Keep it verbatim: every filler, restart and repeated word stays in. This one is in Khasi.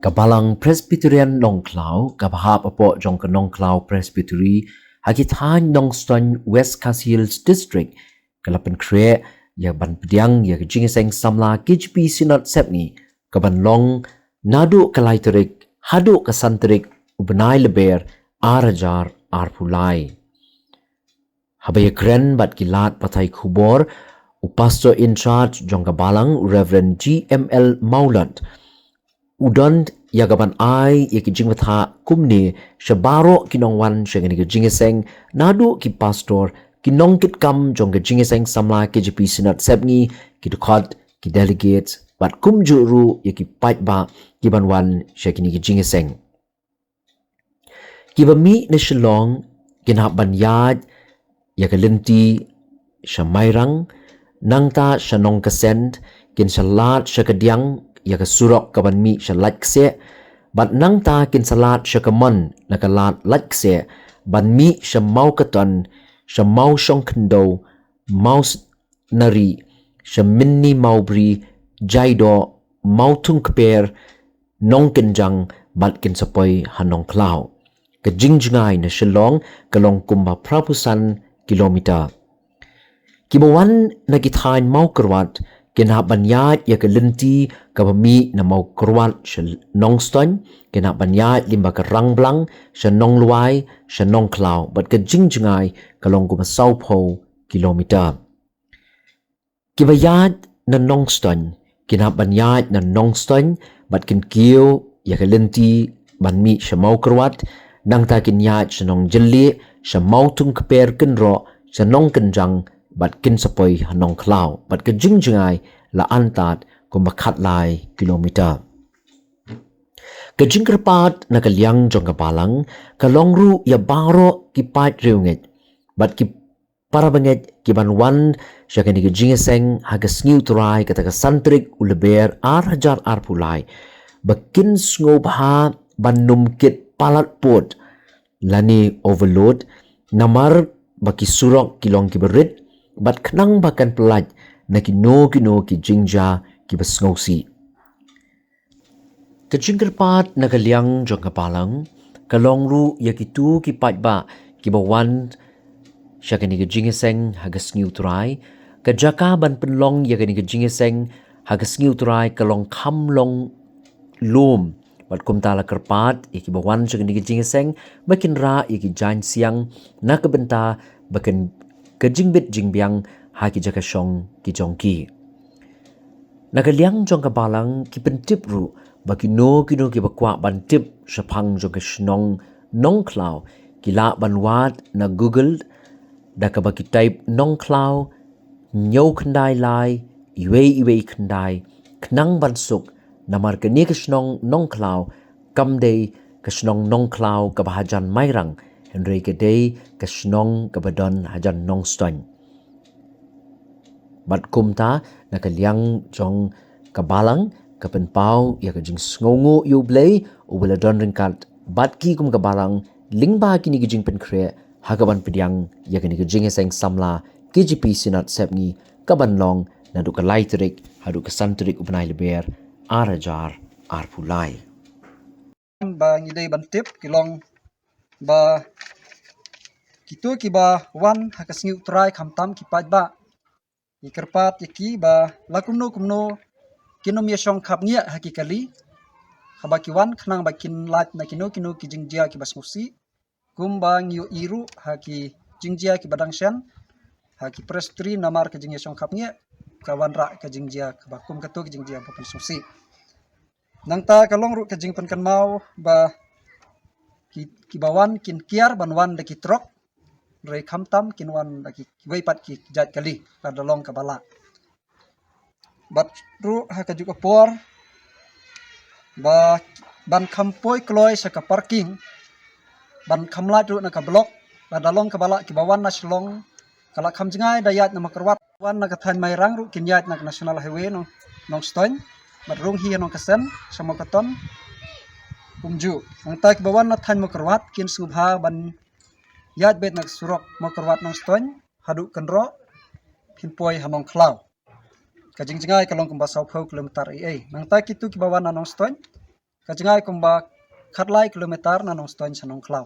Ka Balang Presbyterian Nongkhlaw, kaba hap hapoh jong ka Nongkhlaw Presbytery, ha ki thaiñ Nongstoiñ, West Khasi Hills District, ka la pynkhreh ïa ban pdiang ïa ka jingïaseng samla K J P Synod Sepngi, kaban long naduh ka lai tarik haduh ka san tarik u bnai Lber ar hajar arphew lai. Haba ïakren bad ki lad pathai khubor, u Pastor in charge jong ka Balang, u Reverend G M L Mawlot, u don ïa kaban ai ïa ki jingbatai kumne sha baroh ki nongwan sha kane ka jingïaseng, naduh ki pastor, ki nongkitkam jong ka jingïaseng samla K J P Synod Sepngi, ki dkhot, ki delegates, bad kumjuh ruh ïa ki paidbah kiban wan sha kane ka jingïaseng. Kiba mih na Shillong kin hap ban ïaid ïa ka lynti sha Mairang, nangta sha Nongkasent, kin sa lad sha kadiang ïa ka surok kaban mih sha Laitkeseh, bad nangta kin sa lad sha kamon na ka lad Laitkeseh, ban mih sha Mawkaton, sha Mawshongkhyndew, Maw Nari, sha Mynni Mawbri, Jaidoh, Mawthungkper, Nongkynjang, bad kin sa poi ha Nongkhlaw. Ka jingjngai na Shillong ka long kumba phraphew san kilometer. Kiba wan na ki thaiñ Mawkyrwat kin hap ban ïaid ïa ka lynti kaba mih na Mawkyrwat sha Nongstoiñ, kin hap ban ïaid lyngba ka Rangblang sha Nonglwai sha Nongkhlaw, bad ka jingjngai ka long kumba sawphew kilometer. Kiba ïaid na Nongstoiñ kin hap ban ïaid na Nongstoiñ bad kin kiew ïa ka lynti ban mih sha Mawkyrwat, nangta kin ïaid sha Nongjylliew, sha Mawthungkper kynroh, sha Nongkynjang, bad kin sa poi ha Nongkhlaw, bad ka jingjngai la antad kumba khatlai kilometer. Ka jingkyrpad na ka liang jong ka Balang ka long ruh ïa baroh ki paid riewngeit bad ki parabangeit kiban wan sha kane ka jingïaseng ha ka sngi U Trai, kata ka san tarik u Lber ar hajar arphew lai, ba kin sngewbha ban ym kit palat pud lane overload, namar ba ki surok ki long kiba rit, bad khnang ba kan pyllait na kino kino ki jingjia kiba sngewsih. Ka jingkyrpad na ka liang jong ka Balang ka long ruh ïa kito ki paidbah kiba wan sha kane ka jingïaseng ha ka sngi U Trai, ka jaka ban pynlong ïa kane ka jingïaseng ha ka sngi U Trai ka long kham long lum. Bad kumta la kyrpad ïa kiba wan sha kane ka jingïaseng ba kin rah ïa ki jaiñ siang na ka bynta ba kan ka jingbit jingbiang ha ki jaka shong ki jong ki. Na ka liang jong ka Balang ki pyntip ruh ba kino kino kiba kwah ban tip shaphang jong ka shnong Nongkhlaw ki lah ban wad na Google da kaba ki type Nongkhlaw hynñiew khyndai lai, iwei iwei khyndai, khnang ban suk, namar kane ka shnong Nongkhlaw kam dei ka shnong Nongkhlaw kaba hajan Mairang, hynrei ka dei ka shnong kaba don hajan Nongstoiñ. Bad kumta na ka liang jong ka Balang ka pynpaw ïa ka jingsngewnguh ïa U Blei uba la don ryngkat bad ki kum ka Balang lyngba kine ki jingpynkhreh ha kaban pdiang ïa kane ka jingïaseng samla K J P Synod Sepngi kaban long naduh ka lai tarik haduh ka san tarik u bnai Lber ar hajar arphew lai. Ba ngi dei ban tip ki long ba kito kiba wan ha ka sngi U Trai khamtam ki paidbah, ngi kyrpad ïa ki ba la kumno kumno kin ym ïa shong khapngiah ha ki kali haba ki wan, khnang ba kin lait na kino kino ki jingjia kiba sngewsih. Kumba ngi ïohi ruh ha ki jingjia kiba dang shen ha ki Presbytery, namar ka jingïashong khapngiah ka wanrah ka jingjia kaba kum kato ki jingjia ba pynsngewsih. Nangta ka long ruh ka jingpynkynmaw ba ki, kiba wan kin kiar ban wan da ki trok, hynrei khamtam kin wan da ki, kiwei pat ki jait kali lada long kaba lah. Bad ruh ha kajuh ka por ba ban kham poi kloi sha ka parking, ban kham lait ruh na ka block, lada long kaba lah kiba wan na Shillong ka la kham jngai da ïaid na Mawkyrwat. Wan na ka thaiñ Mairang ruh kin ïaid na ka National Highway Nong, Nongstoiñ, bad rung hi ha Nongkasen sha Mawkaton kumjuh. Nangta kiba wan na thaiñ Mawkyrwat kin sngewbha ban ïaid beit na ka surok Mawkyrwat Nongstoiñ haduh kynroh, kin poi ha Nongkhlaw. Ka jingjngai ka long kumba sawphew kilometer ei ei. Nangta kito kiba wan na Nongstoiñ ka jngai kumba khatlai kilometer na Nongstoiñ sha Nongkhlaw.